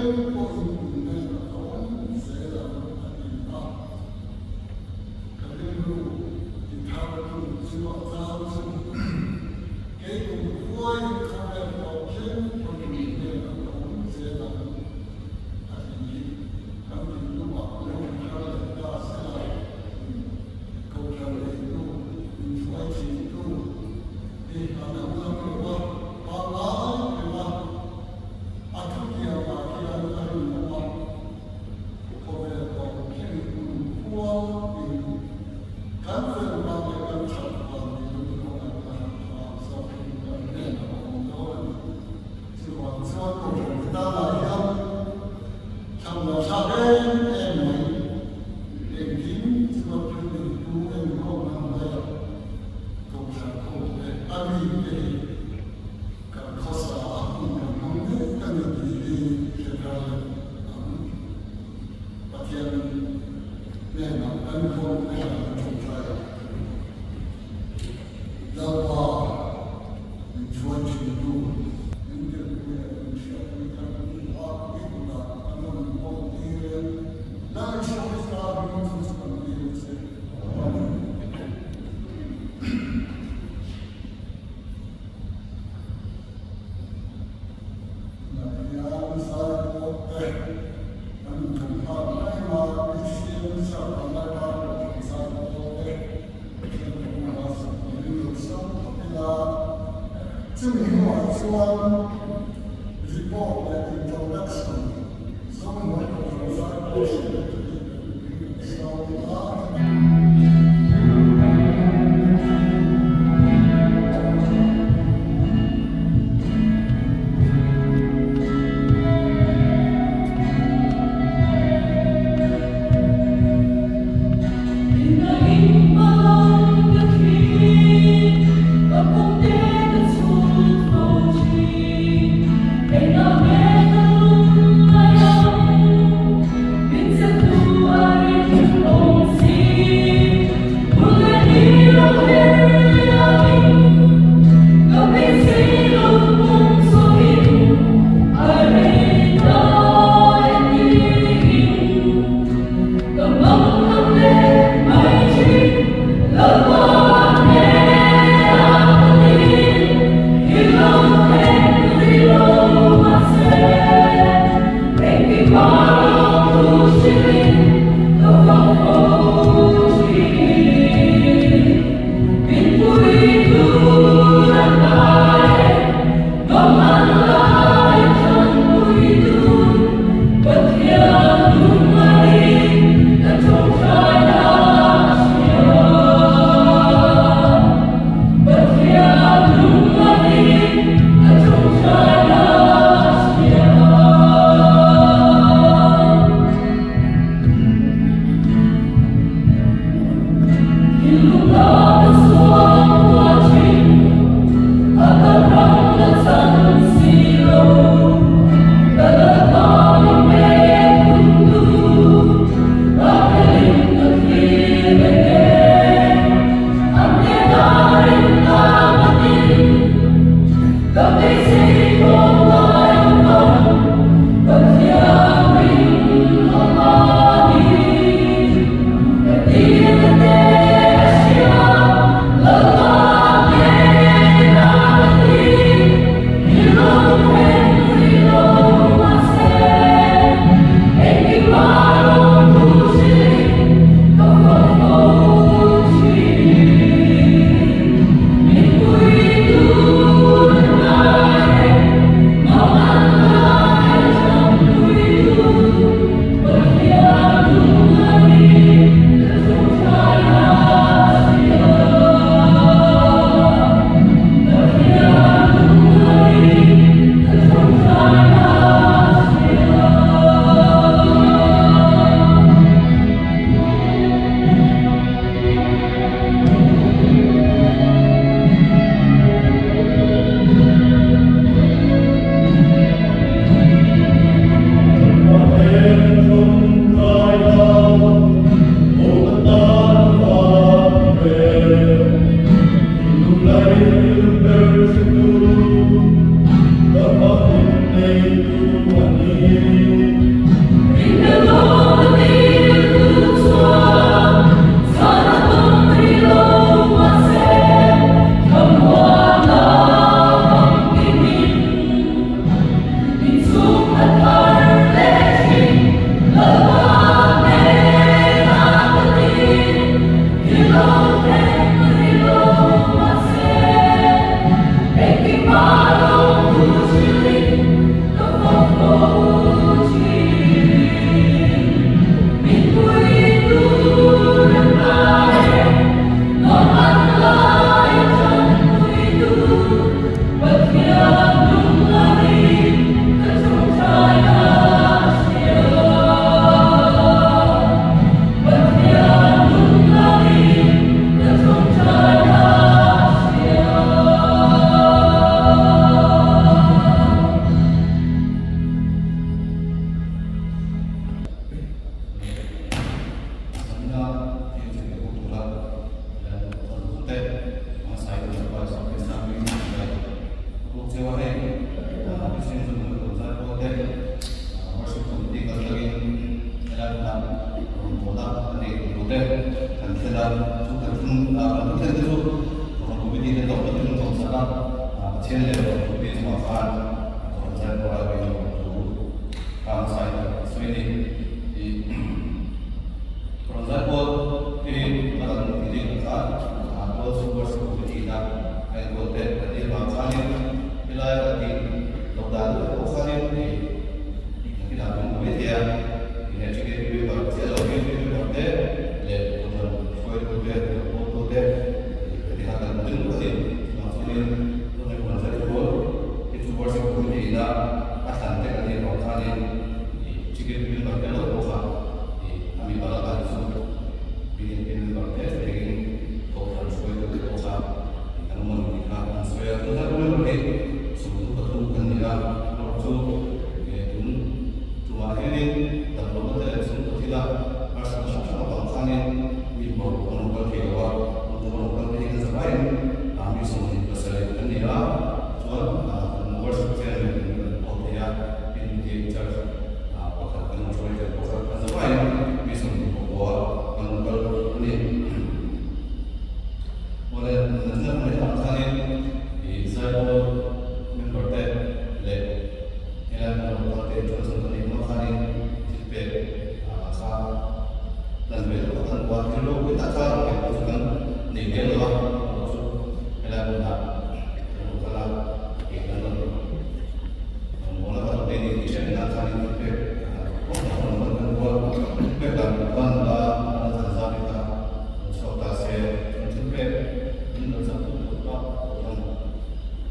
thleng pawhin in hnenah ka awm zel ang a ti a. Ka rilru ti thartu chu a chang chu kei kum khuaiin khawvel tawp thleng pawhin in hnenah ka awm zel ang a ti hi kan thinlungah lo thar leh ta sela. Kohhran neitu, inhruai thintu hi a danglam lo a, pangngai reng a, a thutiangah hian a rinawm a, khawvel tawp thlengin hun khua in kan fel vang leh kan that vang ni lovin khawngaihna vang zawkin kan hnenah a awm dawn a ni. Chuvang chuan Kohhran te tanah hian thlang lo thlak em em mai. Engkim chuan thil neitu enkawlna hnuaiah Kohhran ho te a mite hi kan khawsa a, hun kan hmang mek a ni tih hi hre thar leh ang. Pathian hnenah kan khawn a hlan a tawngtai a. Lalpa min hruai thintu. Min tirhpui leh min hriatpui kan ni a, i kutah kan lo inpawm tir e. Lal Isua Krista hming chu chu kan dil che. Amen. Tunah hian Zaipawl te an inthawmhak mai a, BCM Serpanlai Kohhran Zaipawl te Chumi hnuah chuan report leh introduction Zohnuai Kohhran Zaipawl Secretary kan sawi a. Worship Committee kal tlangin helai hmunah rawngbawlna a neih tur thu te kan thlen a, chu kan thlen kan thu thlen te chu Kohhran Committee te lawm takin an zawmsak a, Pathian leh Kohhran Committee chungah khan Kohhran Zaipawl a beih loh thu kha hmasain a sawi a ni. Kohhran Zaipawl hi tuna kan tih rik ang khan Tualchhung Worship Committee ina a enkawl te kan nih avang khanin helai kan tih loh dan deuh pawh khanin ih nakinah min hmu mai thei a, ih he TKP member chiah lo hi member te leh kohhran hruaitu te, rawngbawltu te ih heti khan kan hmu deuh a ni. Chuvang chuanin tunah kohhran zaipawl hi chu Worship Committee ina a thlan te kan nih avang khanin ih TKP member te lo pawh kha ih a mipa lakah hi chu BNP member te chutiangin Kohhran hruaitute pawh kha kan awm a ni tih kha an sawi a. Tunlai pawh member hi 33 kan ni a, erawh chu tun tumah hianin damlohna te leh chhungkaw thila harsatna hrang hrang avang khanin mi bawrh an rawn kal thei lo a, tun tum a rawn kal te hi kan zavaiin mi 27 kan ni a, chuan kan worship chairman kan pawh thei a, tin church pakhat kan rawn hruai tel bawk a, kan zavaiin mi 29 kan rawn kal a ni. Awle, nachina hmai thlang khanin i Zaipawl member te leh helai hmun rawng kal te chuan chuan kan inhma khanin thil pek kha lan ve loh kha kan buat thil ropui tak kha rawn pek pawh chu kan nei lem lo a, erawh chu helai hmunah kan rawn kal a, ih kan rawn rawngbawlna kan rawn nei ni tih hriat nan khanin thil pek pawh kan rawn kan buat pek dan khan la an zan zan a. Lo chhuak ta se, chuan thil pek min lo chak tut tut a, chuan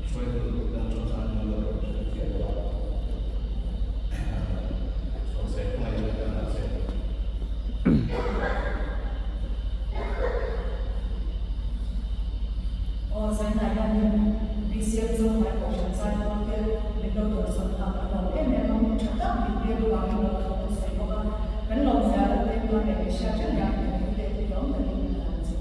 hruaitu dang atang khan min lo hriatfiah deuh a, chhuak se, khawngaih in kan dah se. Aw zainah hianin BCM chu hmai kohhran zai pawl te min lo dawrsawn phak an lo em em a, hmun tha tak min pek avangin lo thawk an sawi bawk a, kan lo zia lo te hma leh min hriat reng hian kan thil pek hi tlawm takin kan han chu.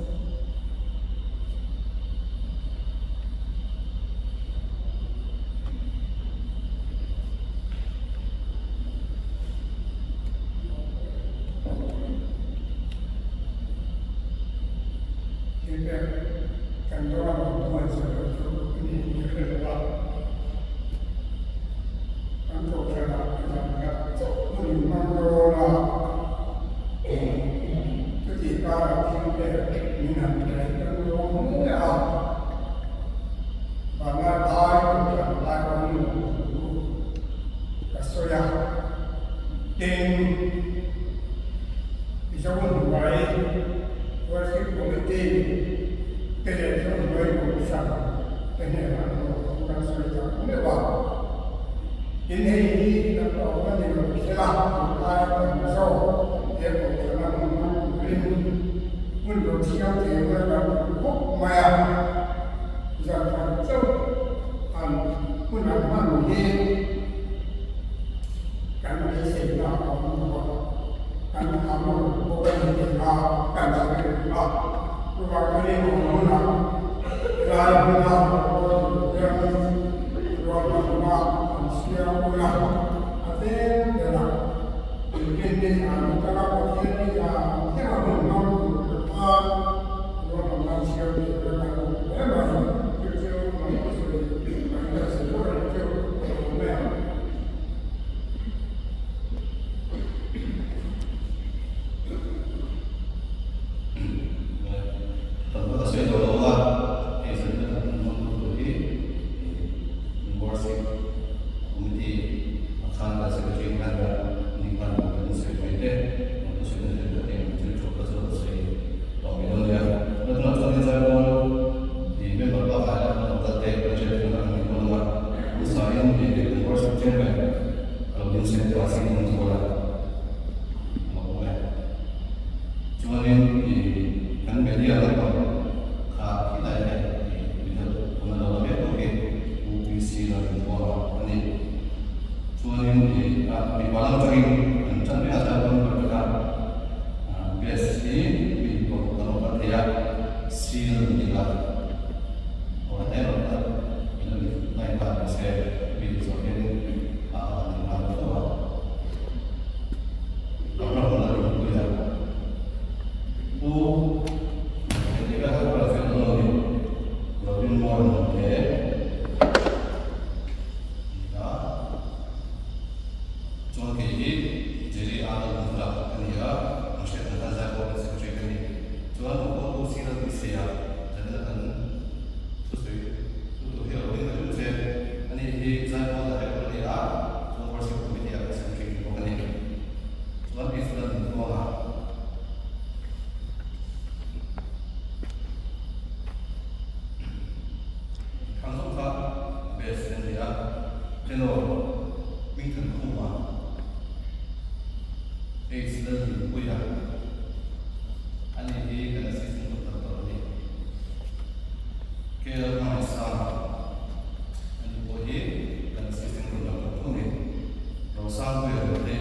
Thil pek kan dawn a lo buatsaih loh chu ni in ka hre lo a. Kan kohhranah zan khat chauh hun in hmang dawn a, chutih karah thil pek min han hre kan lawm hle a. Vanlai phai kohhran lai awm lo thu ka sawi a, tin, Mizo hnuai Worship Committee te leh Zohnuai Kohhran te hnenah erawh thu kan sawi tak meuh a. Tin, hei hi kan awm a ni lo thil a, tunlai kan zawk he Kohhrana hmun hmang turin hmun lo thiam thei ula kan duh khawp mai a. Zan khat chauh an hun an hman hi kan beiseina a awm lo a. Kan kham lo bawk a ni tih kha kan sawi duh a. Chuvang chuan awm hunah helai hmuna rawn tur hian ruahmanna an siam ula, a tlem berah inrinni zan atanga Pathianni zan thlenga hun hmang tur te khan ruahmanna an siam thei ula kan duh hle mai. Chu chu nang ka sawi ang ka sawi pawh reng chu ka awm e. Kan sawi tawh lo a, hei zirna kan hmang tu tur hi Worship Committee a khan kan Secretary khan kan ni khan kan sawi mai te, kan thusawi na thil te thil thu kha chu kan sawi tawh mai dawn nia. Tuna tunah chuan Zaipawl i member bakah hian kan awm kal te kan hriat thung ang ni dawn a, hmasain Worship Chairman a lo ding seng ta si hmang zual a. Chuanin i kan media lampang kha khilai hian i mizo tuna lo la mek bawk hi UPC Lalrinmuanga a ni. Chuanin i mipa lam atangin kan tan mai a zai dawn ber vek a, best hi mi pawh kan awm kal thei a, seal an ti a, aw heta erawh kha in lo line ta ni se mi zawh hianin a an ti nghal fo a. hi Jerry Arnold Mula a ni a, an hriat ang khan Zaipawl kan secretary ka ni. Chuan Hong Kong tu Cyril Buisei-a zanina kan thusawi tu tur hi a lo ding ta deuh che. Ani hi Zaipawl director a ni a, chuan Worship Committee-ah kan secretary ni bawk a ni. Chuan Israel Nuntuanga. Thang zawk kha best a ni a, tenor Hmingthan Khuma, H Lalhlimpuia a ni hi kan assistant doctor tawh a ni. KL Hmangaihsanga a ni pawh hi kan assistant rawn lang tawh tho a ni. Rosangpuia Rote.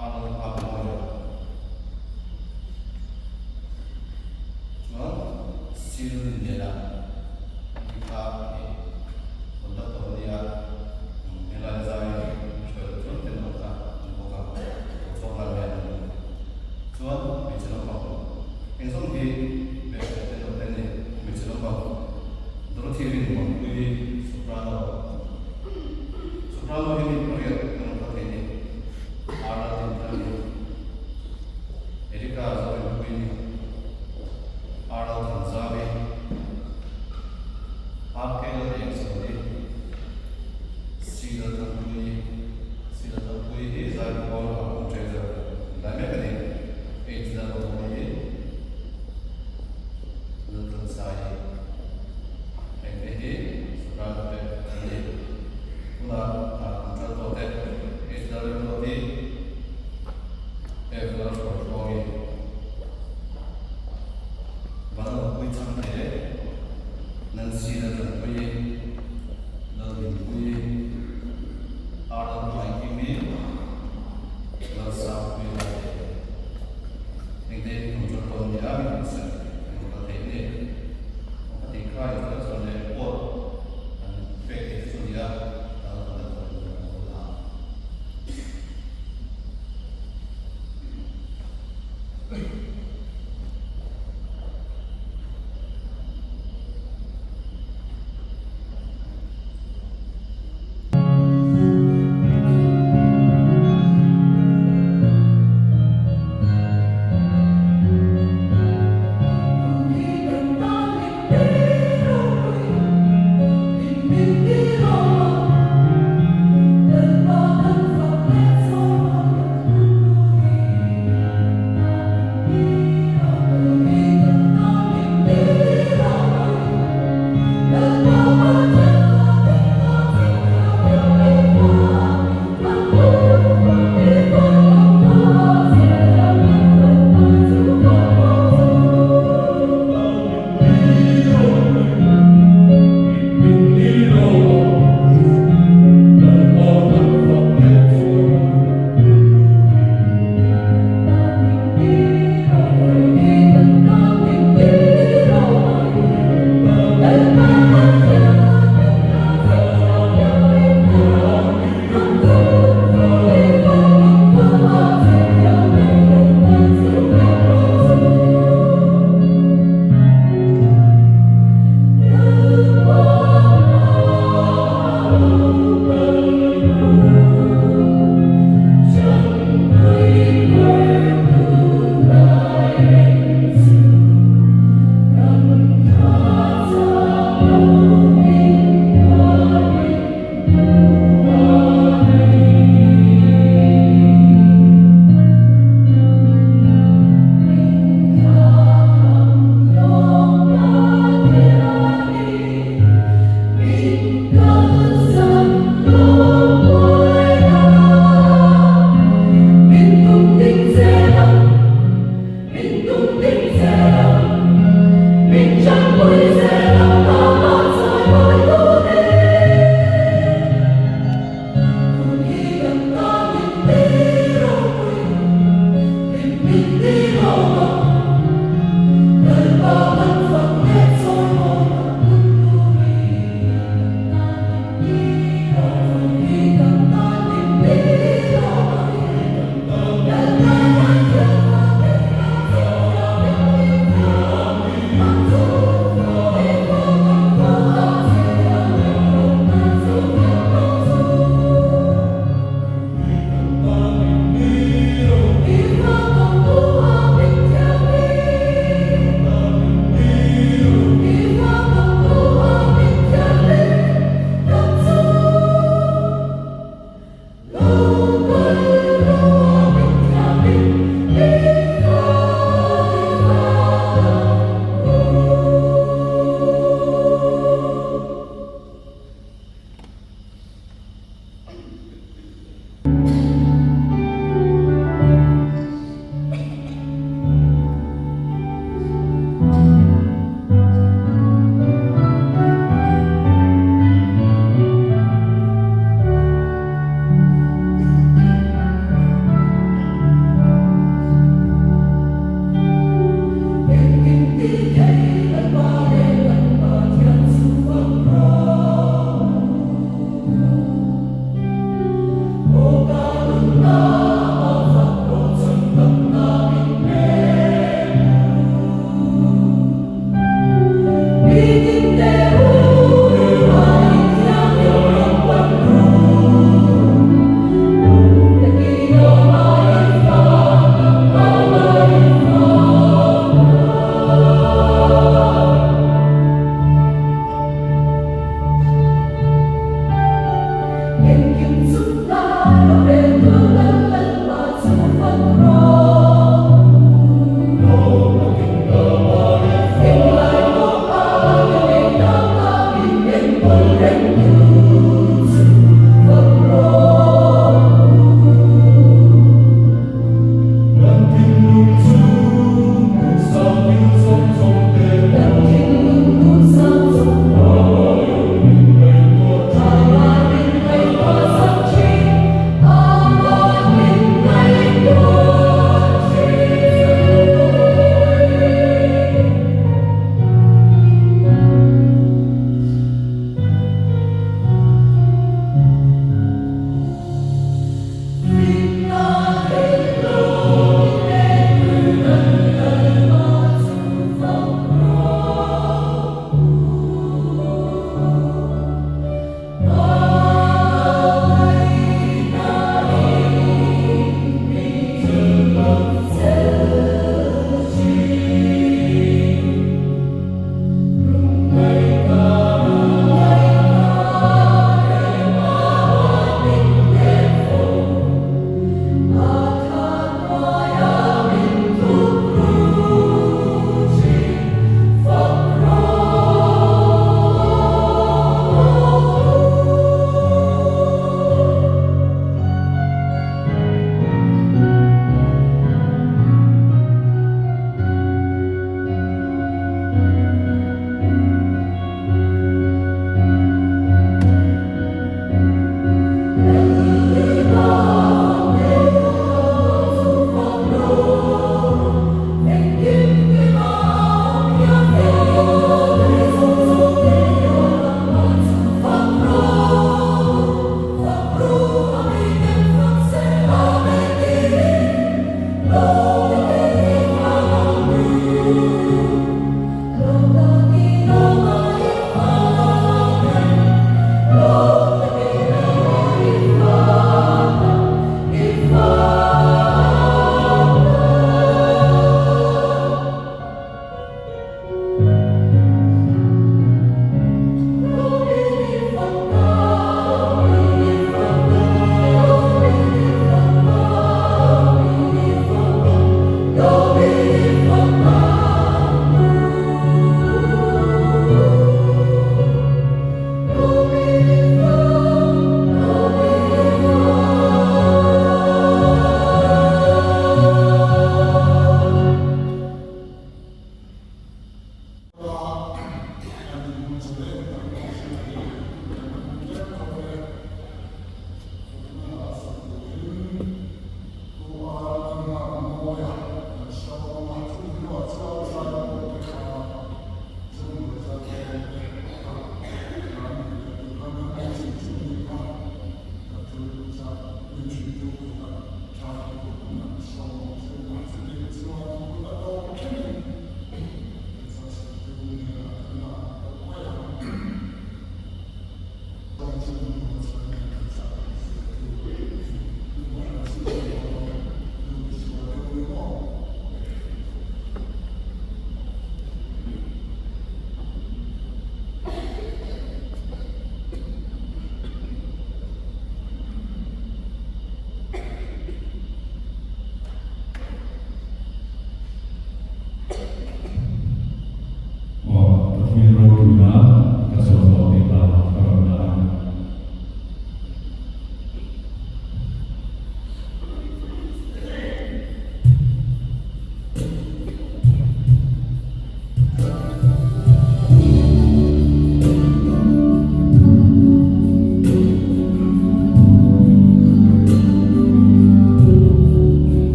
Arnold Hapmawia chuan Cyril Liana hi kha i conductor a nia, helai zai hruai loh chuan tenor kha a ni bawk a, lo chhuak nghal mai a ni. Chuan hmeichhe naupang engzawng hi best leh tenor te an ni, hmeichhe naupang Dorothy Rinmuanpuii soprano. Soprano hi mi pariat kan awm kha thei ni. Arnold Tinthani, Erika Zorinpuii, Arnold Thanzavi, RK Lalengsuali, C Lalthanpuii, C Lalthanpuii hi Zaipawl a awm treasure ni lai mek a ni. H Lalawmawii, Lalthansaii. Heng te hi Soprano te an ni. Tunah contralto te.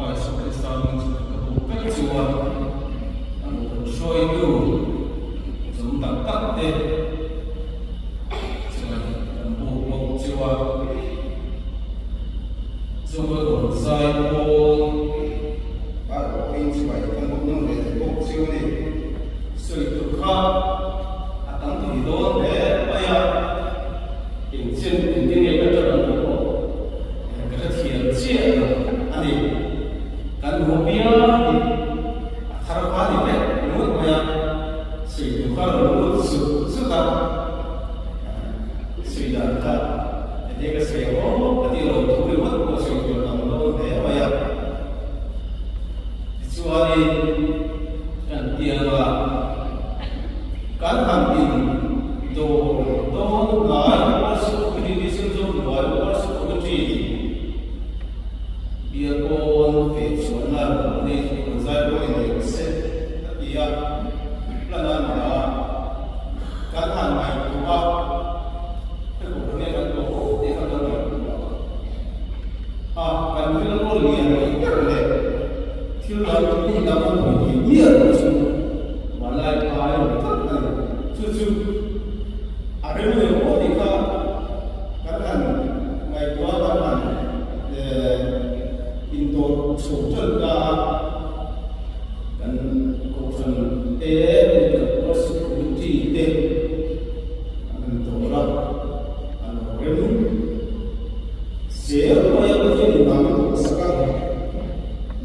Lalpa Isua Krista hming chu ka buk vek chu a, a ruhro hruaitu zawm tak tak te chuan kan buk bawk chu a, chunga rawn zai pawl a rawh in chhuah kan buk nawm ve thei bawk chu a ni. Sawi tur kha a tam thei dawn hle mai a, engchen engtin nge ka ṭan ang tih pawh ka hrethiam chiah lo a ni. Kan hmuh piang hi a thar kha a ni vek ringawt mai a, sawi tur kha a rawn lut zut zut a, sawi dan kha enge ka sawi ang aw ka tih lo thu ringawt pawh sawi tur a tam dawn hle mai a. Tichuanin kan tianga kan han in dawr dawn hnai Worship Committee Silchar hnuai Worship Committee bial pawn ve chuanna rawn ni rawn zai pawh in nei se a ti a, plan a ni a, kan han ngaihtuah a, hei kum nge kan tuah fo tih kha kan ngaihtuah a, kan rilru lian ber leh Thil dang hmun dang a hmuh theih miah loh chu Malai phai a ni tlat a ni. Chu chu a rem leh pawh tih kha kan han ngaihtuah kan han indawr chho ṭan ta a, kan kohhran te kan worship committee te an han dawr a, a lo rem zel mai a, Pathian in vang a sak a.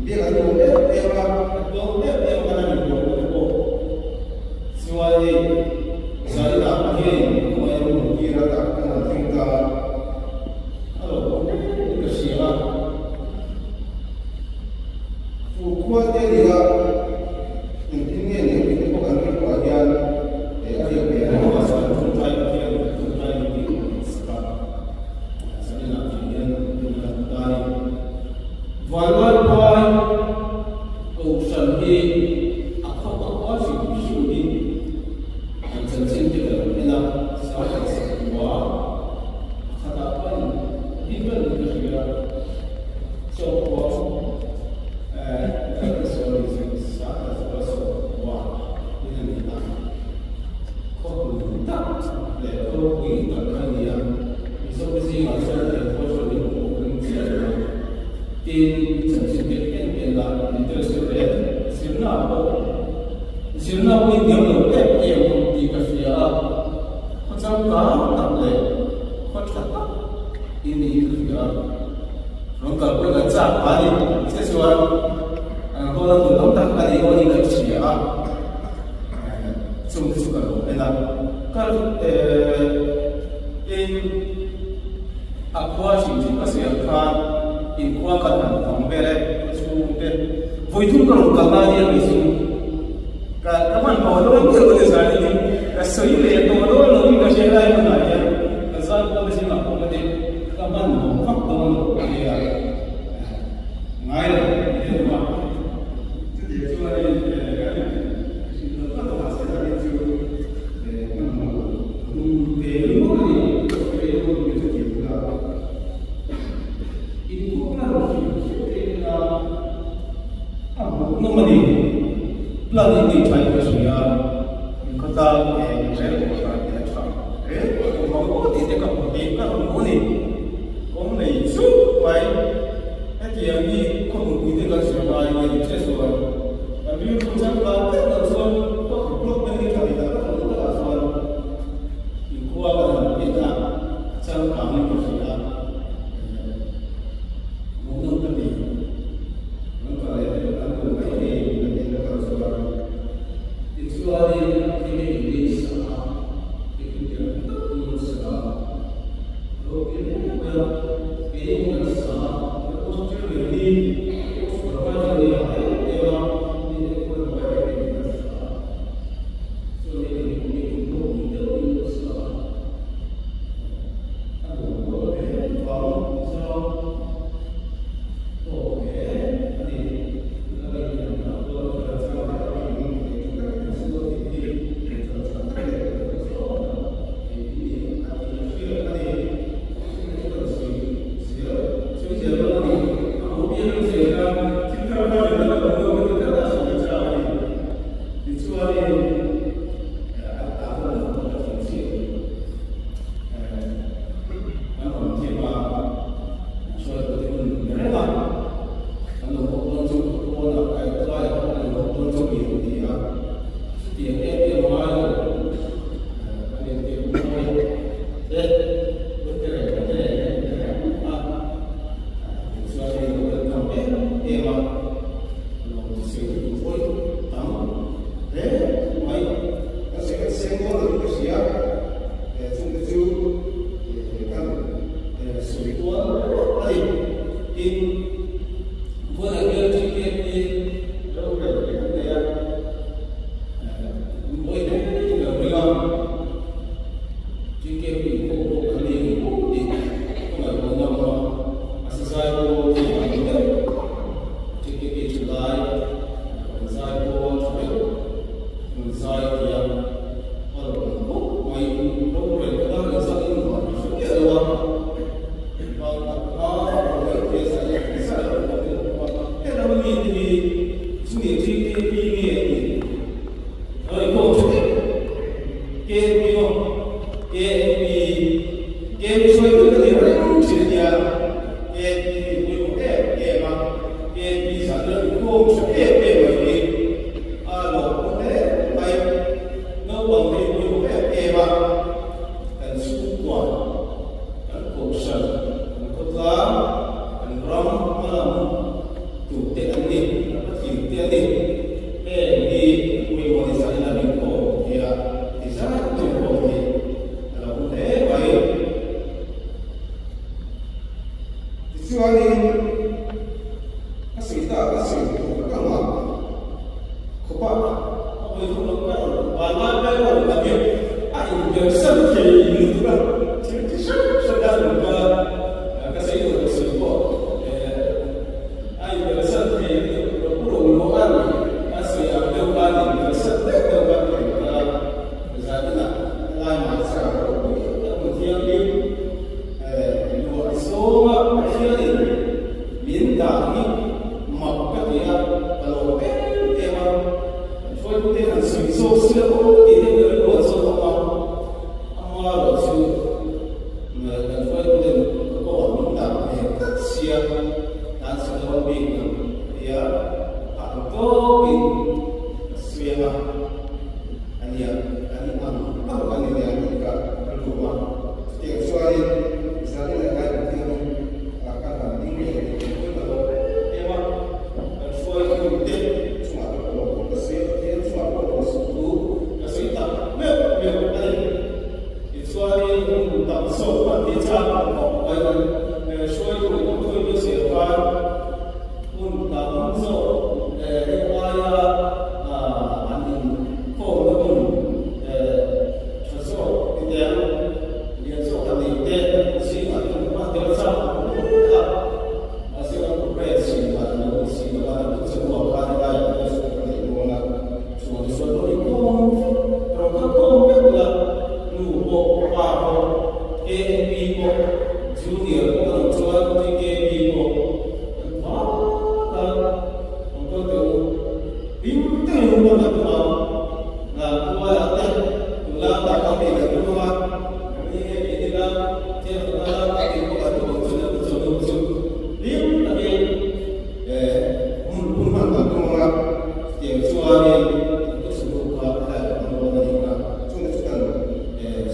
Biak an duh em em a, an tuam em em a, kan han inbual te pawh chuan hei Zaninah Pathianin khawngaih a hmuh tir a tak kan han thleng ta a, a lo awm em in ka hria a. Fu khua te ni a, engtin nge ni ang tih te pawh kan rilruah hian a riak ve a ni. Chuan ṭawngṭai Pathian ṭawngṭai tih sak a, Zaninah hian hun kan ta a ni. Vanlalpai Kohhran hi a khawp a khua hrim hrim hi an chanchin te ka lo en a, Satan sakhua pakhatah pawn hi ber in ka hria, Sawkhua eh sorry Satan sakhua Sawkhua in a ni a, khawpui tak leh khawpui tak kha a ni a. Mizote zingah chuan he khuahrun hi hmuh ring chiah lo. Tin, chanchin te en en la, literature leh zirna pawh zirna pawh hi diam lo em em tih ka hria a, khaw changkang tak leh khaw tha tak i ni ka hria a. Rawn kalpui kan chak a ni che chuan an hawla tur tam tak a ni aw ni ka hria a, chung te chu ka lo en a. Ka Tin, a khua hrim hrim ka sawi ang khan in khua kan han fang vel e, ka chhungte vawi thum ka rawn kal lai hian kei chu ka ka hman tawh dawn miah lo ni zan in ka sawi leh tawh dawn lo in ka hria lai hmunah hian ka zan pawh ka zingah pawh ka ti ka hman hlawm vak dawn lo a nia ngai lo ni deuh a. Chutiang chuanin kan hrilh lo tlat a mahse zan in chu hmanhmawh lo tum ve ringawt a ni. Inkhawmna rawn hrilh hrilh thei ila a hmuh nawm a ni. Plan in nei tha in ka hria a, inkhawtlang eng rel pawh dan te a tha rel pawh a awm ang aw tih te ka hmu thei ka rawn hmu a ni. Kawng nei chuk mai hetiang hi khawhmuhpui te kan sawi ngai nge ni che chuan kan rilru changkang deuh loh chuan khaw development hi tha thei tak tak lo takah chuan inkhua kan han en a, a changkang in ka hria a, hmuhnawm ka ti. Kan kal leh te kan duh mai thei kan en na kal chuan. Tichuanin thil hi English a eng tak in sa a, ropui hle mai a, keini kan sa a, kan posture ber hi supervisor nia em em a, min enkawl hnuai khawm tha em em mai hi a lawmawm hle mai. Naupang te hi pawimawh em em a, kan chhungkua, kan kohhran, kan khawtlang, kan ram hmalam tur te an ni, kan patling te an ni. Heng hi pawimawh ni zanin a min khawm thei a, ti zat min khawm thei a lo awm hle mai. Tichuanin a sawi tak a sawi tur ka ngah khawp a. A vawi thum lo ber vanlai ber rawn kan hi a inpersan thei lutuk a, thil chi hrang hrang a rawn kal a, ka sawi tur ka sawi pawh a inpersan thei lutuk pu Rolua'n a sawi ang deuh khan inpersan deuh deuh khan a rawn kal a, zaninah helai hmaichha ropui tak hmu thianghlim. Luah zawnga Pathianin min dah hi mak ka ti a, ka lawm em em a. Kan hruaitute han sawi zawk sila aw tih te ka rilru an zawt awm a, amaherawh chu kan hruaituten ka kawngah min dah ve tlat sia, tan chhe dawn bik lo ka ti a, a ang tawkin ka sawi ang a, a nia, kan ang ang a ni nia tih ka rilru a. Chutiang chuanin zanin leh lai Pathianin a kan han ding leh tih kan hre ta lo em em a, kan hruaitute chungah te pawh lawmtu ka sawi a, Pathian chungah pawh lawmsuktu ka sawi tak meuh meuh a ni. Tichuanin hun tam zawk hman hi chak ang khawp mai kan hruaitu in thui mai zel khan hun tam zawk hei aia an inkhawmna hun Tha zawk ti teh ang, lian zawk a nei te zingah te kan hma tel chak ang hle a, mahse kan progress chin dan a lo ni si lo a, kan che ruak khan helai ah hian sawi ka nei dawn a, chuan sawi pawh i khawm vek, rawn kal khawm vek ila, nu pawh, pa pawh, KNP pawh, junior pawh a nih chuan TKP pawh kan vak a, rawn kal teh u, hlim takin hun hman kan tum ang. Kuala te nula tak ang tih kan tum a, ni nge tih nila thil khat a la tih pawh kan tum ang chu kan chu tum chu hlim takin hun hun hman kan tum ang a, chutiang chuanin kan thu sulu kha helai kan hmang dawn a ni kha chungte chu kan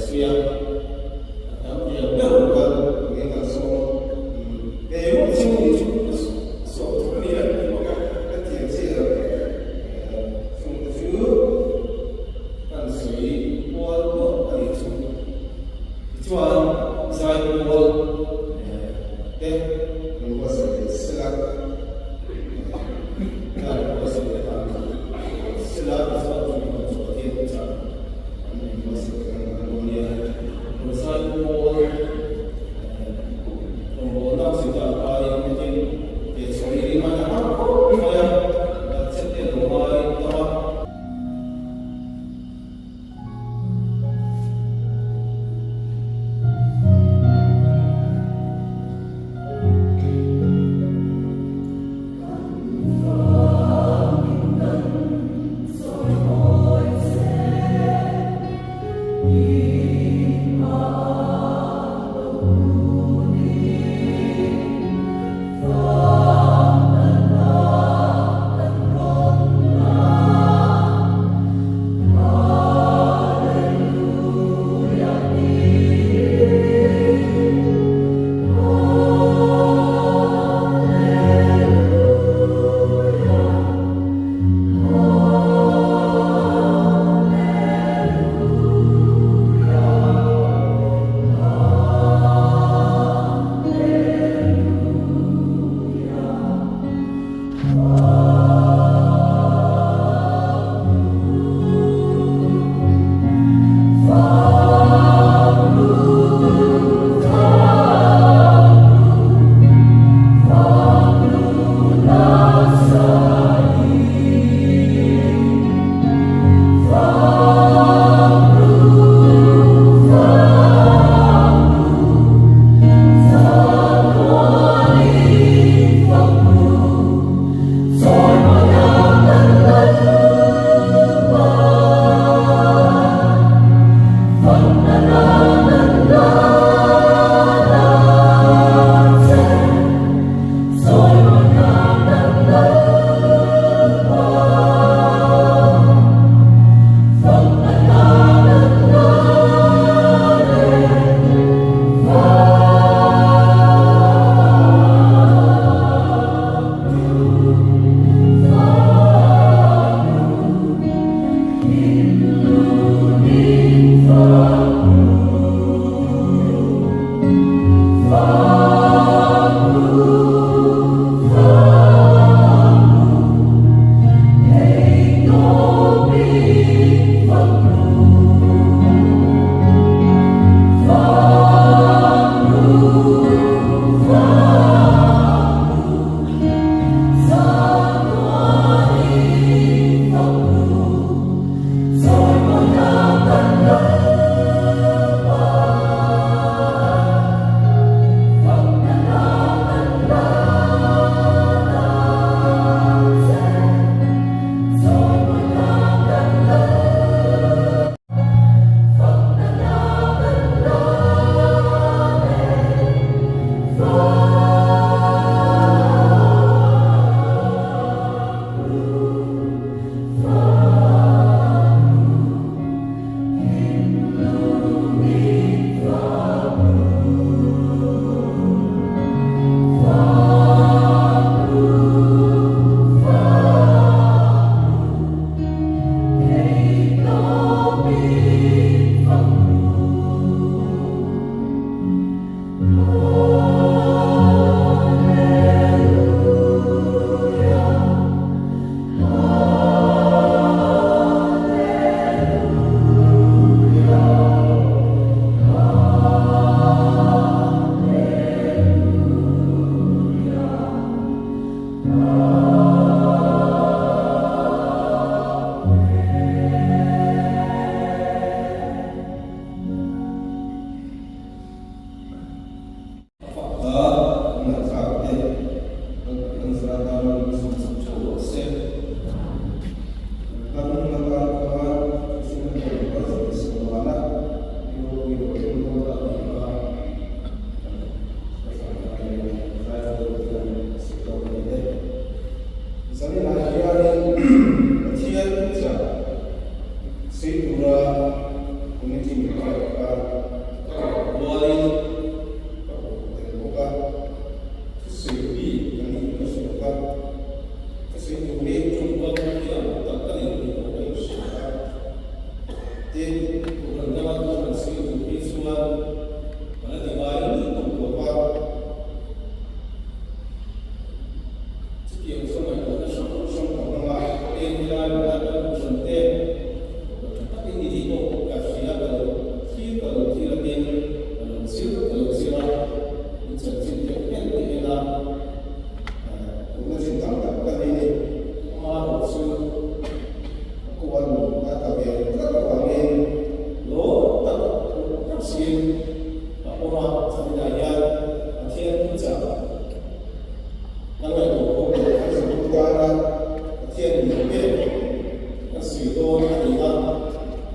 sawi a, a tam thei ang ber ang kal turin kan sawm ve ngawt chu ni chu sawm thum a ni a tih bawk a. Ka tiang chiah lo. Chungte chu kan sawi kual duah a nih chu. Tichuan zai kual te kan buatsaih leh sela, zai buatsaih leh han sela tichuan chumi hmun chu Pathian chah an inbuatsaih leh kan han dawn nia. Zai kual rawngbawlna chita aiin tin teh chhawn i ring a har khawp mai a. Zaninah hianin Pathian thuchah sei tura committee min pek kha ka rawn rualin ka hmu tel bawk a, thusawi mi ka nih ka hria kha thusawi turin tawngkam thiam tak ka nei tih pawh ka inhria a. Tin, Kohhran danga thu han sawi tur hi chuan ka la ti ngai lutuk lo va. Chutiang chu ngaihtuahna hrang hrang ka hmang a, eng helai hmunah kan kohhran te kohhran tha tak in ni tih pawh ka hria ka lo thlir ka lo thlir a tin ka lo zir ka lo zir a, in chanchin te en te en a, Tuna chin tam tak ka nei ni. Amaherawh chu ka kuan a tla ve tlat avangin lawm tak tak siin ka awm a, chawinah hian Pathian thuchah Kan ngaihtuah pawh leh kan zirtu tana Pathian min pek kan sawi dawn a ni a,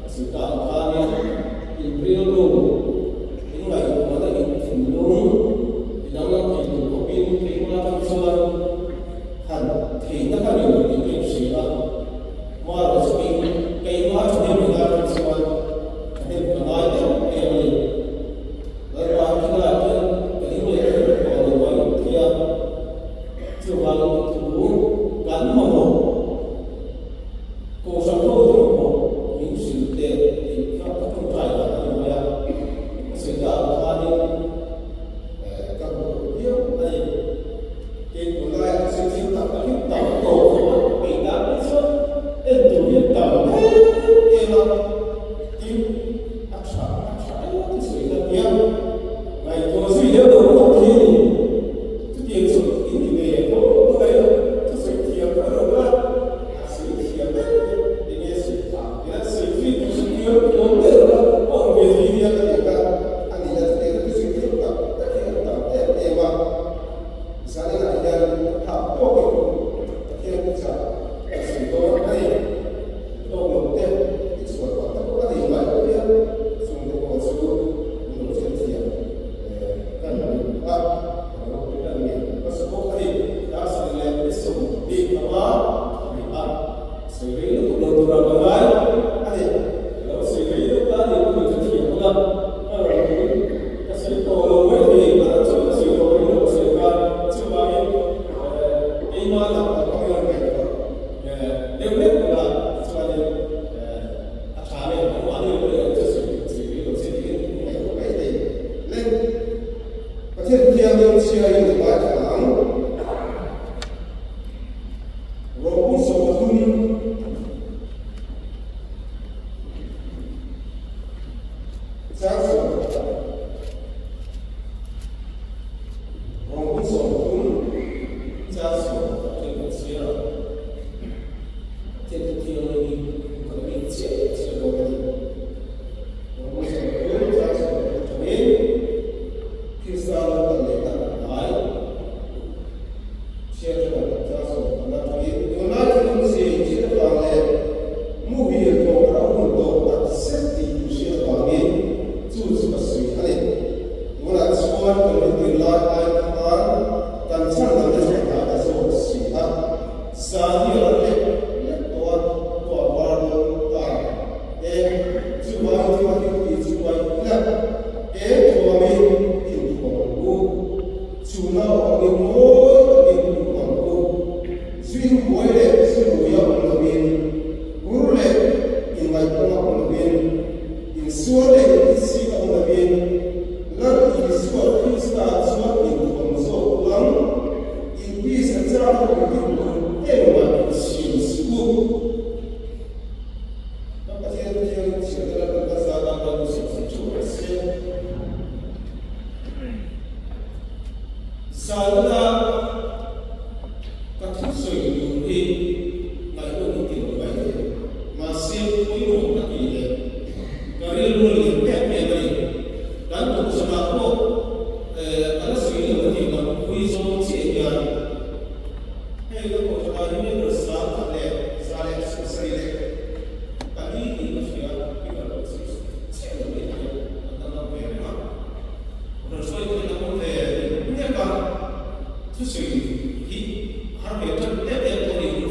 ka sawi ta ang khanin in rilru, in ngaihtuahna, in thinlung ti danglam thei tur khawpin keimah atang chuan han theihna ka nei lo tih ka inhria a, marawh chu keimah thahnem ina atang chuan thahnem ka ngai deuh em a ni. Lalpa khilaiah hian ka ding leh thei tawh lo mai thei a, chuvangin ka thu kan mamawh Kohhran ho hi mamawh min hrilh teh tih kha ka tawngtai dan a ni mai a, ka sawi ta ang khanin ka hmu viau a ni. Tin, tunlaiah ka sawi thil tak tak hi tam tawh khawp a, peih dan mai chuan en tur hi a tam em em a, tin, A tha a tha em a sawi ta tia ngaihtuah zui leh lo pawh khi a ni. Chutiang chu in ti ve tho mai a, thusawi thiam ka lo a, a sawi thiam deuh deuh eng nge sawi tha tia sawi zui tur chu tir dawn deuh a, a awm ve thei nia ka ti a, a ni a, chutiang chu thusawi thiam tak tak hi an tam em em a, zaninah hian phak tawkin Pathian thuchah ka sawi dawn a ni. Tawk lo te i chhuah pah tak a ni mai hian chung te pawh chu min lo hriat thiam kan duh a, ka lo kan ngen hmasa bawk a ni. Dar sarih leh ni 75 a ni a, sawi rei lutuk lo tura ka ngai a ni. Ka lo sawi rei deuh ta a ni pawh in ka thiam ang a, ka rawn in ka sawi tawh lo mai thei a, a chuan ka sawi tawh rei lo ka sawi khan chuvangin keimah lam a pawh hian ngaihtuah Deuh hlek bawk a, tichuanin a tha leh a mahni lo leh chu sawi sawi rih lo che tiin ngaihtuah mai thei le. Pathian Thianghlim chhiain a ngaithla ang. Rawhpum 13. Chang 14. Rawhpum 13. Chang 14 kan chhiar ang. Pathian thu thianghlim hi kan mi chiah chiah dawn a ni. Rawhpum 13 chang 14 atangin Krista lo kal leh tak hnai chhiar ṭha chang 14 atangin tunlai thil awmzia inhriat avang leh muhil thawk a hun tawh tak zet tih inhriat avangin chu chu ka sawi a ni. Tunah chuan kan rintir lai ai khan kan chhan lam te chuan hnai ta zawk si a, zan hi a lo lek lek tawh a, khua a var dawn ta e, chuvangin thil a hlim tih chu mai ila, eng thuamin inthuam ang u, chhuna awm angin mawi takin inhmu ang u, zuin buai leh zurui a awm lovin, hur leh inngaihpawng a awm lovin, Insual leh intisik a awm lovin, Lal Isua Krista chuan inthuam zawk lang, intisa chang awm tih tur engmah insiam suh u. Kan Pathian Pathian chhiarna lal kan kal zat a, kan insiam sak theuh rawh se. Zalna ka thusawi tur hi ngaihtuah in ti lo mai thei. Mahse, pawimawh ka tih leh ka rilru lian em em a ni. Kan kohhranah pawh ka la sawi lo a tih loh pui zawng chiah hian hei ka kohhranah hi member 174 tih ka hria i ka lo sawi chiah lo mai thei a, an danglam ve reng a. Rawn sawi theih na awm ve nek a, thusawi hi har ve tan em em tawh a ni.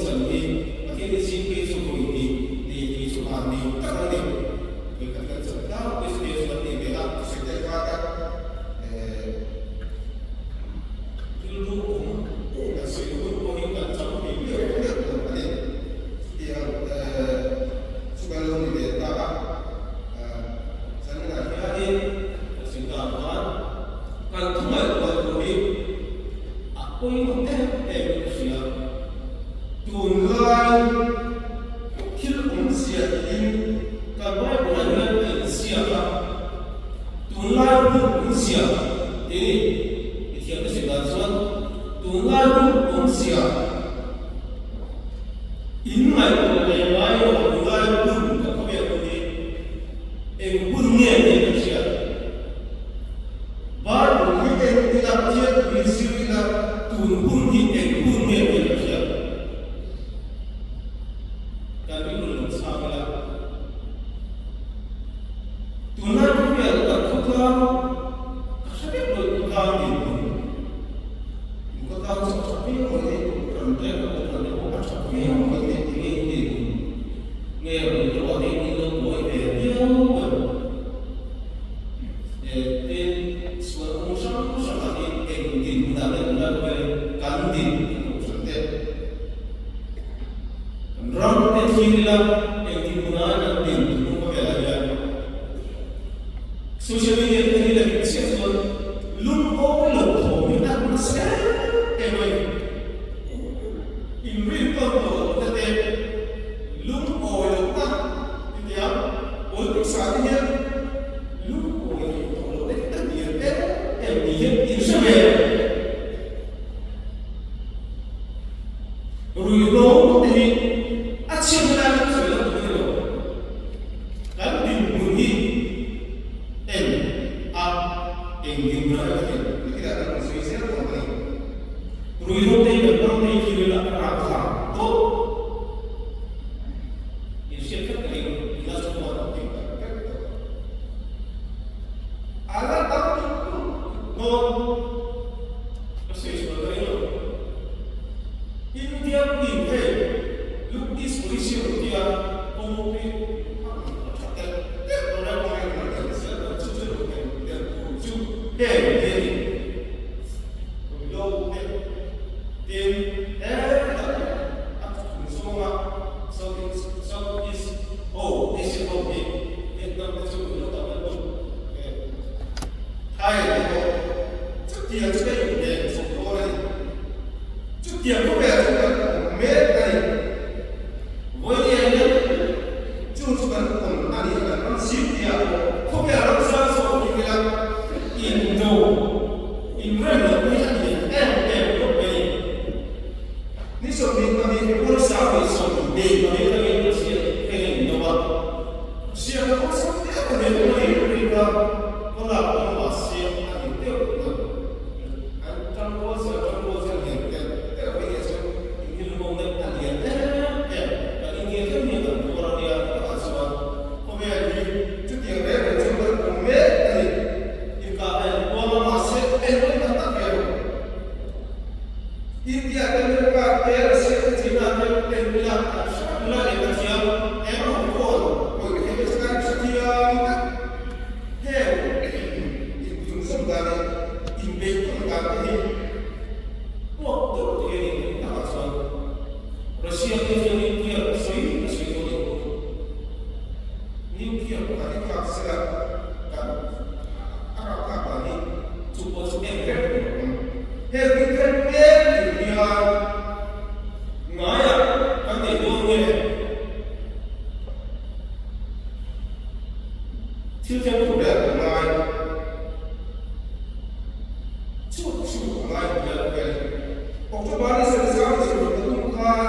Tunlai thil awmzia tiin kan Bible-ah hian a inziak a, tunlai hun awmzia tih i thiamna zir dan chuan tunlai hun awmzia in ngaihtuah leh ngai lo tunlai hun kan khawvel hun hi eng hun nge tih kan hriat. Bible hi en ila, Pathian thu hi zir ila, tun hun hi eng hun nge tih kan hriat. Kan rilru lo chhang ila. Tunlai khawvel kan khawtlang ka hre vek lo khawtlang dinhmun. In khawtlang chu a tha viau mai thei, kohhran te kan kohhran te pawh a tha viau mai thei tinge in dinhmun nge rawn tlawh hi in lo buai ve viau em? Tin, sual kawng hrang hrangah hi eng dinhmunah leh tunlai khawvelin kan din kan kohhran te, kan ram te thlir ila eng dinhmunah kan din tunlung khawvelah hian social media te hi la hlim chiah chuan lungawi lo thawm hi a nasa em em a ni. Inrintawn tawh lohna te, lungawi lohna ti tia politics ah te hian lungawi theih tawh loh te a tir em em tih hian inhre ve. Ruihhlo te hi a chhiatna lai kan sawi lo tur a ni lo. Kan dinhmun hi en a eng dinhmun ah kan din nikila kan rawn sawi zel dawn a ni. Ruihhlo te hi kan ram te hi thil ila a rah thla tawp. In hriat vek ka ring, in la chhuak a tih tak vek tawh. A la tam lutuk dawn ka sawi sual ka ring lo. India in hei Look East Policy rawn ti a, kawng hi a rawn tha telh telh lo lai kawng hi a rawn telh zel lo, chu chu rawn telh telh tur chu heng hi a ni. Ruihhlo te tin hetah a thuthlung zawnga South East South East ho Asia ho hi Vietnam te chu ruihhlo tam an awm e. Thailand te pawh chutiang chu ka inhmeh chawp dawn a ni. Chutiang khawvel chu kan awm mek a ni. Vawinia hian chung chu kan awm a ni a, kan ram zir tihah pawh khawvel ram zau zawk ni ila indo inrem loh hi a lian em em khawp mai a ni. Ni 22 February 22 atangin Russia heng a indo a, Russia kha awlsam deuh a ni mai rik a, khawlak awm mahse a ni deuh lo. An tangrual zel tangrual zel lian telh telh mai nia chuan inhilhawmna a lian em em. Kan India thleng hian kan tuar a nia takah chuan khawvel hi chutiang reng reng chuan kan awm mek a ni. Inkah a inpuang a mahse engmah tak tak ve lo. India te America te Russia te China te en ila kan hre ula leh ka thiam eng rawng kawl pawih theih te chu kan hrethiam vek. Heng inzawm dan leh inbeihtawn dan te hi puak deuh te hian in ring takah chuan Russia te chuan nuclear a sawi a sawi dawn em bawk. Nuclear pakhat hi thlak sela kan a rah thlak dan hi chu pawh chu eng vek tur a awm. Heng hi thleng mek tur hian ngaiah kan nei dawn nge? Thil thleng tur ber a ngai chut chut a ngai ber a ni. October ni 23 khan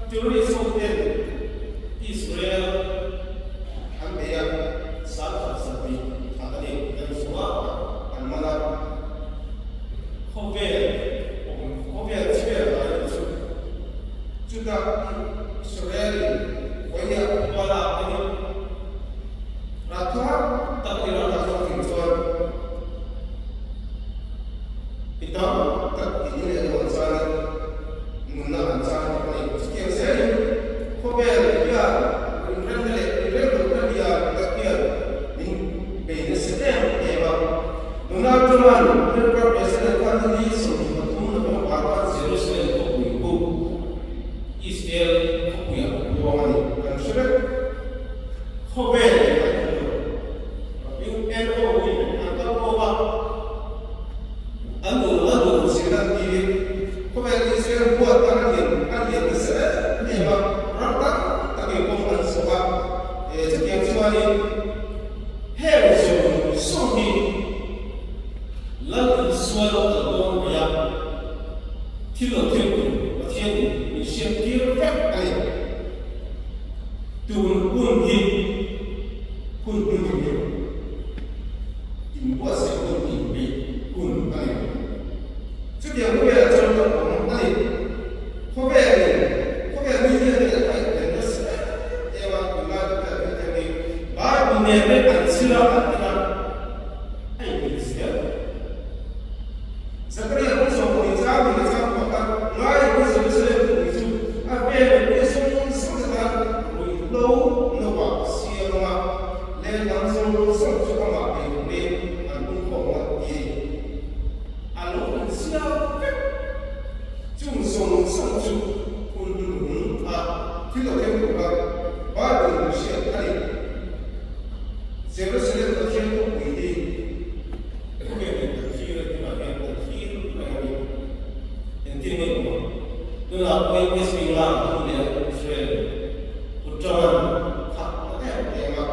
terrorist ho ten Israel an bei a, 10,120 that a ni kan hmu a, an man a. Khawvel awm khawvel chhiar lai te chu chutah Israel in vawiah khua lak te hi Rathlak tak i ram ah zawk thin chuan mi tam tak i ni leh lo an chan a, nunna an chan bawk a ni. Chutiang zelin khawvel hian inremna leh inremlohna lian tak hian min bei nasa em em a. Donald Trump-a'n America President khan ni 23 November khan Jerusalem khawpui khu Israel khawpuiah a puang a ni kan hre vek. Khawvel leh kan hmu lo. hriattir vek a ni. Tun hun hi hun hun hi inbuatsaih hun inpeih hun a ni. Chutiang khawvelah chuan ka awm a ni. Khawvelin khawvel mi hian hi a kaihtel nasa em em a, tunlai khawvel thil thleng hi Bible nen vek an chhir a, an en a, a inhmeh zel. Zakaria kawng 12 chang leh chang pawh kha ngai lo in Jerusalem khawpui chu a vel mipui zawng zawng te tan ruihhlo noah a siam ang a, lehlam zawng zawng chu amah bei turin an pungkhawm ang a ti a ni. A lo insiam vek. Chung zawng zawng chu hun hnuhnung a thil lo thleng tur a Bible in hriat a ni. Jerusalem Pathian khawpui hi khawvel in kan thlir a tunah hian kan thlir reng a ni. Engtin nge awm ang? Tunah pawhin West Bengal a hun leh Israel kut tangan khat ta em em a,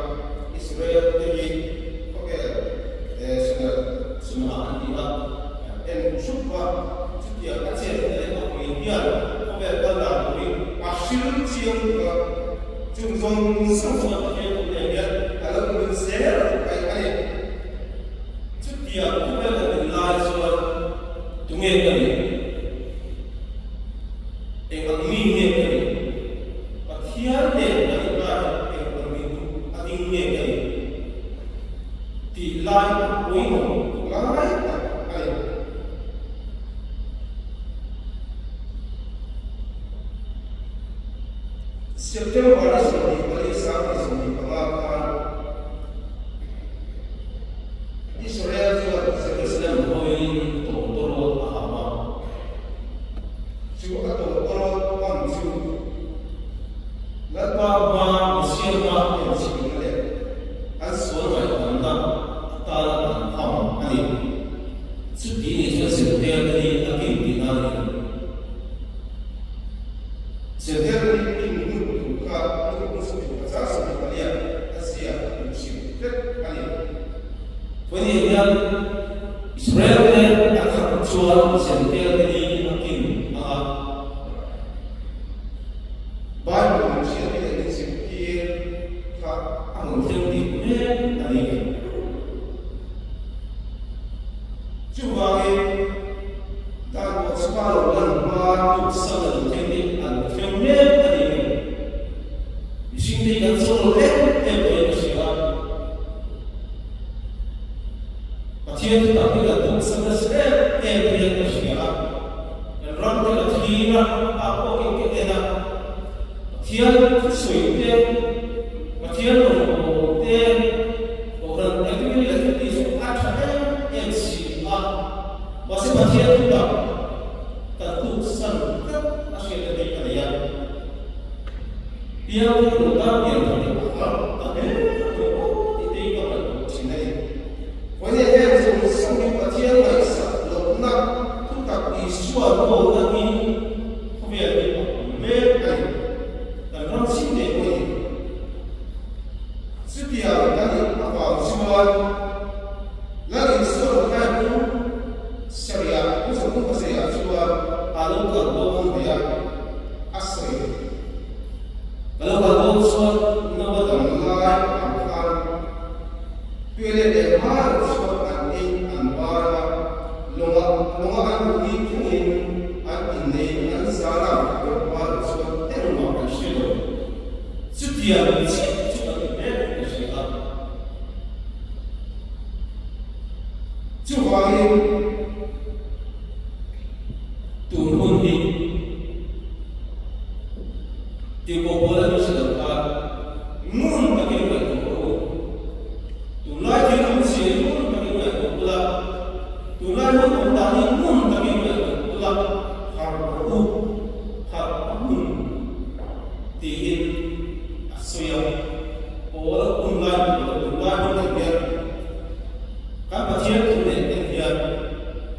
Israel te hi khawvel sunah sunah an ti a, en thup a, chutiang a chet na leh a hawi hian khawvel kal dan turin a hril chiang tuk a, chung zawng zawng chuan Pathian awm nen hian a lo min zel mai a ni. Chutiang khawvel kan din lai chuan tunge ka nih? Eng ang mi nge ka nih? Pathian nen kan inlai hi eng ang ding a ding nge ka nih? Tih lai a pawimawh lai tak a ni. September ni 24 25 khan Israel chuan Jerusalem hawiin tawngtawrawt a ham a. Chu a tawngtawrawt hman chu Lalpa hma mihriatna enchhimna leh an sual ngaihdanna atana an ham a ni. Chuti nih chuan Zirtir te hi a kim tihna a ni. Zirtir te hi kim hun tur kha Luka 25 24 a ziak min hrilh vek a ni. Vawiin hian Israel te a khat chuan Zirtir te hi a kim ang a. Bible min hriattir leh min zirtir kha a rawn thleng dik mek a ni. Chuvangin, dan pawh chhua lo lan hma tuksan a lo thleng hi an thleng mek a ni. Mihring te hi kan sawn lo em em tawhin ka hria a. Pathian chu tak hi kan tuksan nasa em em hian ka hria a. Kan ram te ka thlir a, a pawh khi ka en a. Pathian thusawi te, Pathian rawngbâwl te, Kohhran activity leh thil tih chu a tha em em si a. Mahse Pathian thu tak kan tuksan tlat a hriatna hi a nei a. Piang thar lo tan pian thar hi a har ta hle mai aw tih te hi ka ngaihtuah thin a ni. Vawiin heng zawng zawng hi Pathian ngaihsak lohna thu tak Isua rawlna hi khawvel hi a awm mek a ni. Kan ram chhim ngei pawh a ni. Chutiang kan nih avang chuan Lal Isua rawn kai pu Sariah, Pu Zakhum Pasariah chuan a lo kal dawn ve a, a sawi. Ka lo kal dawn chuan Noa dam lai ang khan tuilet leh hma lo chuan an ei an bar a, lawnga lawnga an luh hi thlengin an inneiin an zan a, rawh hma lo chuan engmah an hre lo. Chutiang chiah chu kan ni mek ka hria a. Chuvangin tun hun hi Tirhkoh Paula nu hre lo khan ngun takin ngaihtuah rawh u. Tunlai thil awm zia hi ngun takin ngaihtuah ula, tunlai hun awm dan hi ngun takin ngaihtuah ula, harh rawh u, harh a hun. Tiin a sawi a, Paul hun lai hmu lo tun lai hun en hian kan Pathian thu leh en hian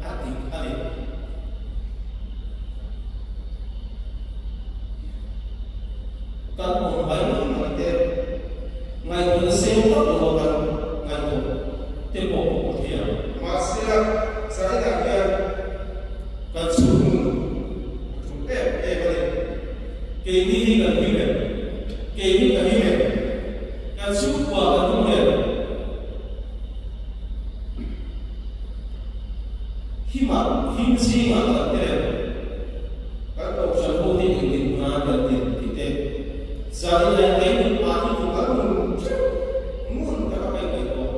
a dik a ni. Kan awm mai mai te ngaihtuahna seng vak lo kan ngaihtuah te pawh a thei ang. Mahse, China hian kan chhunhmun a tul em em a ni. Keini hi kan him em? Kei hi ka him em? Kan chhungkua kan him em? Himah, him zingah kan tel em? Kan kohhran ho hi engtin hna kan din tih te, zan in leh kei nun ah hi chu kan nun theuh ngun tak a kaih ngaihtuah.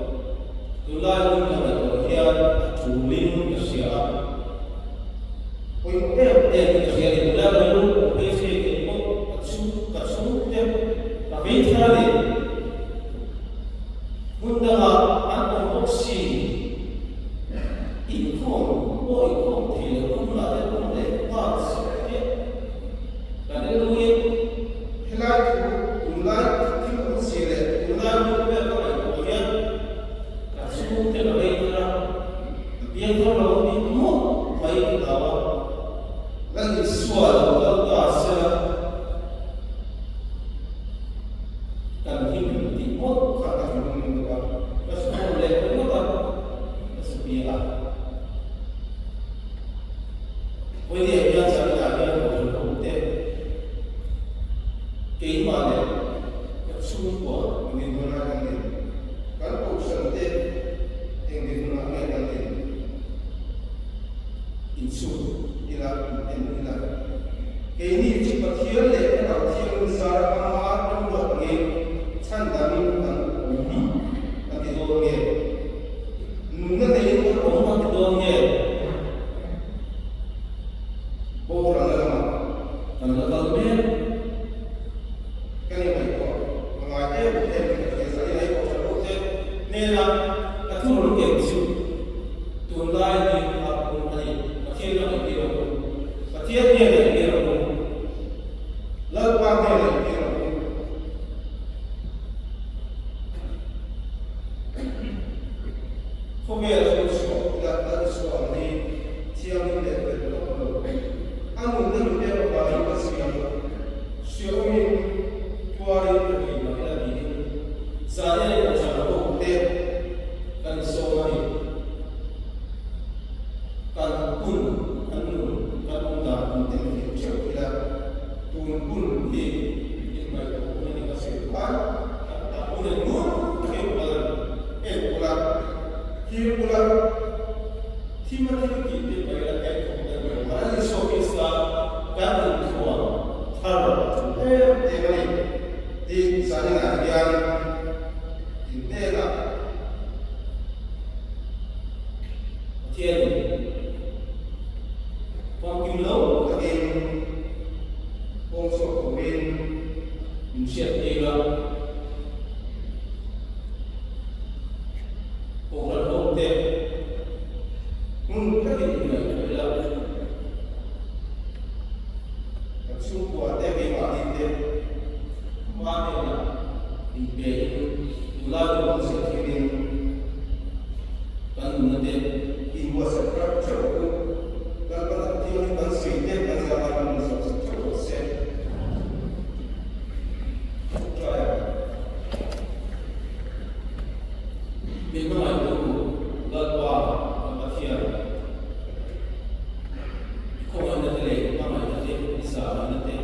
Tunlai hun ka ngaihtuah hian a thulin ka hria a. Pawimawh em em in ka hria a ni. Tunlai ka rilru pawh phei chu hei kei pawh ka chhung ka chhungte ka vei thar a ni. Hmun dangah an awm bawk si. Inkhawm pawh inkhawm thei lo ka hmunah te awm leh nghal si chiah. Kan rilruin helai thu tunlai thil awmzia leh tunlai hun vel ka ngaihtuah hian ka chhungte ka vei thar a, piangthar lo tih mawlh mai ka hlau a. Lal Isua lo kal ta sela kan him tih mawlh kha ka thinlung deuh a, ka chhawr leh ringawt a, ka chhupia a. Vawinia hian China hian kohhran ka hmu te, keimah leh ka chhungkua Engtin hmunah kan din? Kan kohhran te engtin hmunah nge kan din? Inchhung ila, en ila. Keini chu Pathian leh Thlarau Thianghlim zar ama remruat angin chhandamin kan awm a ti dawn nge? Nunna neiin kan awm a ti dawn nge? Boralna lamah kan la kal mek. Kan ingaihtuah a ngai em em in ka hria. Zan inah i kohhran ho te hnena ka thu rawn keng chu tunlai hi a awm a ni. Pathian lam entir ang u. Pathian hnena entir ang u. Lalpa hnena entir ang u. Khawvel chu chhuah ila Lal Isua ang hi thianghlim leh fel tawp lo. A nunna min pek avangin ka siam hriawmin tuarin ka thei mah ila tiin zan en kohhran ho te kan insawm a ni. Kan hun kan nun kan awm dan kan tel thei theuh ila tun hun hi inngaihtuah hun a ni ka sawi khan a hun en ngun takin kal en ula thlir ula thim a thil tih te mai ila kaih thawk deuh mai a ni saw Krista kan inthuam thar a thu em em a ni tih zaninah hian inhnenah Pathianin famkim lo takin kawng chhuak turin min hriat tir a. Kohhran ho te hmun takin inngaihtuah ila. Kan chhungkua te keimahni te hma hnenah inpein tunlai hun awm zia thilin kan nunna te inbuatsaih hrep theuh ang u. Lalpan a thianghlim kan sawi te kan zah lai min zawh sak theuh rawh se. Tawngtai ang. Min hmangaihtu Lalpa kan Pathian, i khawngaihna te leh i hmangaihna te, i zahngaihna te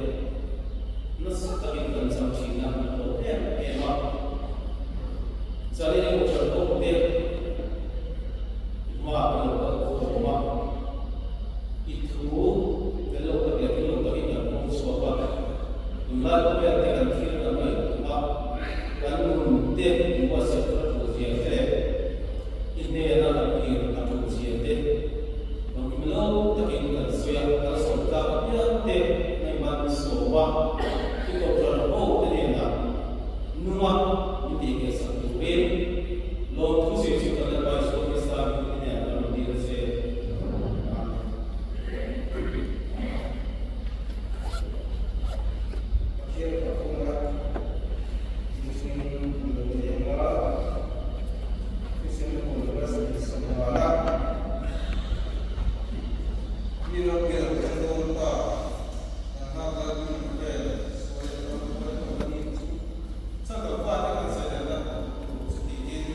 nasa takin kan chang thin a, a hlawh em em a. Zanin kohhran ho te i hmaah kan lo kal khawm a, i thu fel lo tak leh thil lo takin kan hmang chhuak a, tunlai khawvel te kan thil kan ngaihtuah a, kan nun te inbuatsaih thar tur zia te leh i hnena kan kir a tul zia te engkim lo takin kan sawi a, kan sawi tlak apiang te ngaihman sawm a, i kohhran ho te hnenah nunga min tih ngheh sak turin lawmthu zir chu kan Lalpa Isua Krista hming hnenah kan rawn dil a che. Amen. Pathian fakawmna thisen lo ni ang a, thisen hawnna sawmhana mi rorel kan dawn ta, kan nghak lai hun vel sual leh ram huai ho ni chu chak lo fate kan zaidanna tur chu tiin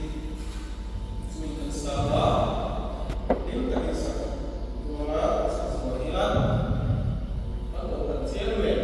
chu kan sa a, hlim takin sak tuara sak zawh hian kan kohhran chiang leh.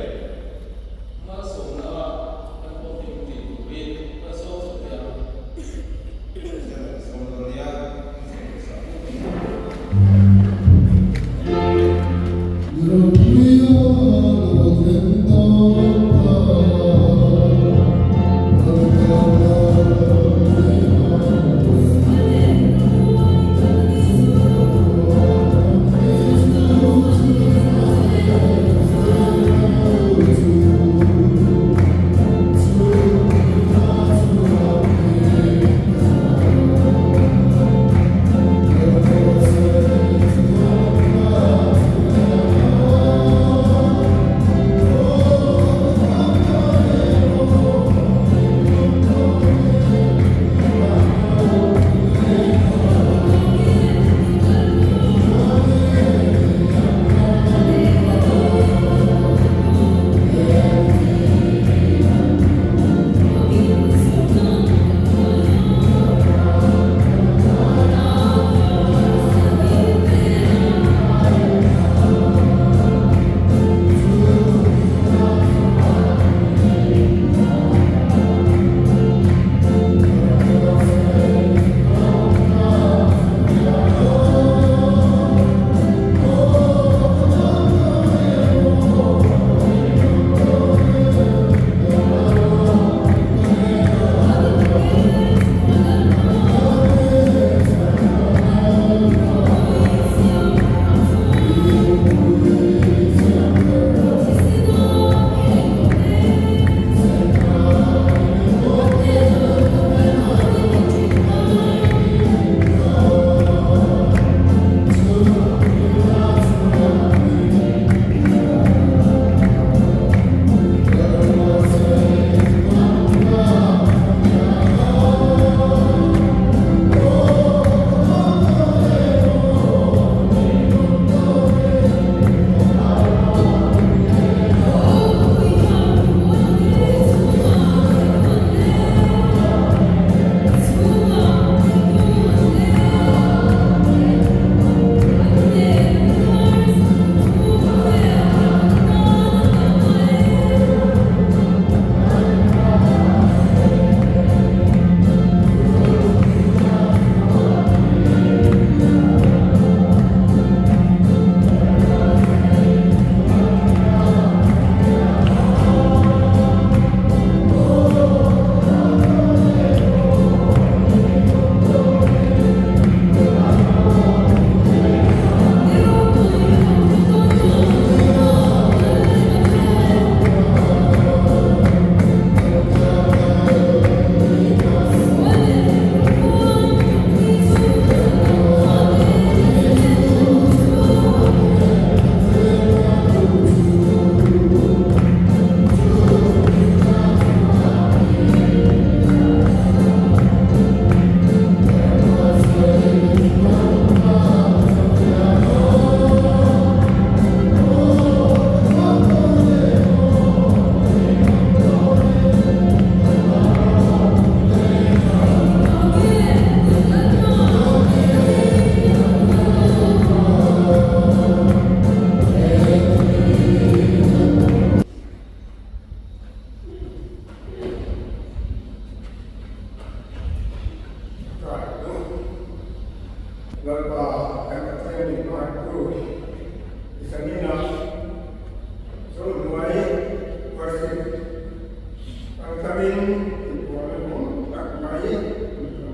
chuanin inbualna nuam tak mai kan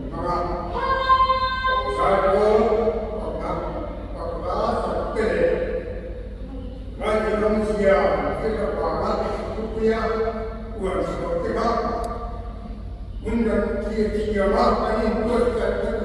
hmang a. Zaipawl pakhat pakhat sakte leh Ngaihtuah zia thil avanga thupuia uan chhuah te kha hmun kan thlir thiam a, kan inbuatsaihna